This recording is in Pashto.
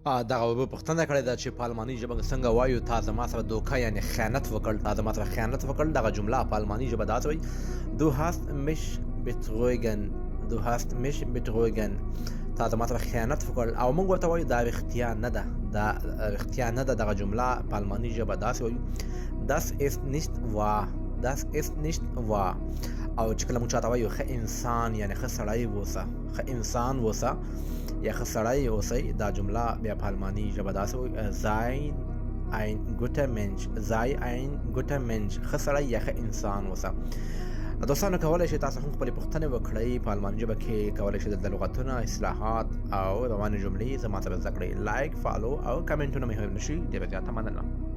دغه وبه پوښتنه کړې ده چې په الماني ژبه څنګه وایو تا زما سره دوکه یعنی خیانت وکړ، تا زما سره خیانت وکړ. دغه جمله په الماني ژبه داسې وایي: Du hast mich betrogen، Du hast mich betrogen، تا زما سره خیانت وکړ. او موږ ورته وایو دا رښتیا نه ده، دا رښتیا نه ده. دغه جمله په الماني ژبه داسې وایو: Das ist nicht wahr، das ist nicht wahr. او چې کله موږ چاته وایو ښه انسان یعنی ښه سړی اوسه، ښه انسان اوسه یا ښه سړی اوسئ، دا جمله بیا په الماني ژبه داسې وایي: Sei ein guter Mensch، sei ein guter Mensch، ښه سړی یا ښه انسان اوسه. دوستانو، کولی شئ تاسو هم خپلې پوښتنې وکړئ په الماني ژبه کې. کولی شئ د لغتونه، اصطلاحات او روانې جملې زما سره زده کړئ. لایک، follow او کمنټونه مې هېر نه شي. ډېره زیاته مننه.